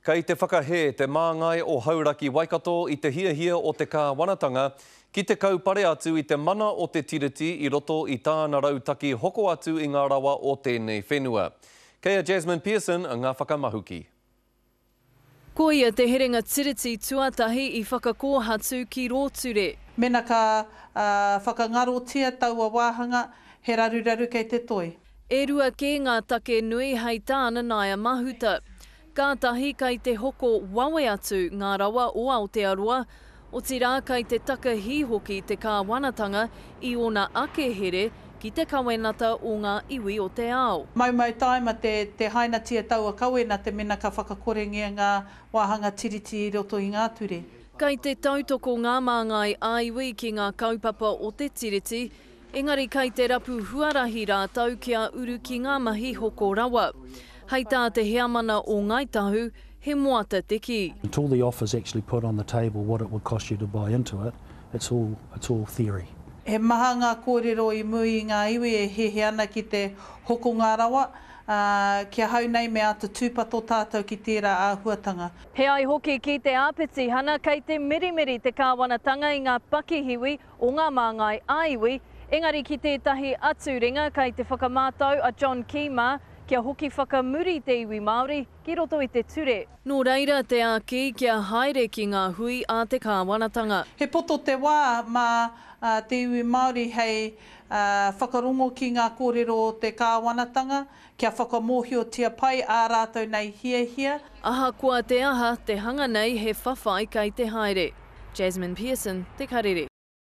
Kei te whakahē te māngai o Hauraki Waikato i te hiahia o te kāwanatanga ki te kaupare atu i te mana o te Tiriti i roto i tāna rautaki hoko atu i ngā rawa o tēnei whenua. Kei a Jasmine Pearson ngā whakamahuki. Koia te herenga Tiriti tuatahi i whakakōhatu ki rō ture. Mena ka whakangarotia taua wāhanga, he raruraru kei te toi. E rua kē ngā take nui hei tā Nanaia Mahuta. Kātahi kai te hoko wawe atu ngā rawa o Aotearoa, otirā kai te takahī hoki te kāwanatanga i ōna ake here ki te kawenata o ngā iwi o te ao. Maumau tāima te te hainatia taua kawenata mena ka whakakorengia ngā wāhanga Tiriti i roto i ngā ture. Kai te tautoko ngā māngai ā-iwi ki ngā kaupapa o te Tiriti, Engari kai te rapu huarahi rātou kia uru ki ngā mahi hoko rawa. Hei tā te heamana o Ngāi Tahu, he moata te kī. Until the offer's actually put on the table what it would cost you to buy into it, it's all, it's all theory. He maha ngā kōrero i mua i ngā iwi e hiahia ana ki te hoko ngā rawa, ā, ki ahau nei me āta tūpato tātou ki tērā āhuatanga. He ai hoki ki te āpitihana kei te mirimiri te kāwanatanga i ngā pakihiwi o ngā māngai ā-iwi, engari ki tētahi atu ringa kei te whakamātau a John Key mā kia hoki whakamuri te iwi Māori ki roto i te ture. Nō reira te āki kia haere ki ngā hui a te kāwanatanga. He poto te wā mā te iwi Māori hei whakarongo ki ngā kōrero o te kāwanatanga, kia whakamōhiotia pai ā rātou nei hiahia. Ahakoa te aha, te hanga nei he whawhai kei te haere. Jasmine Pearson, Te Karere.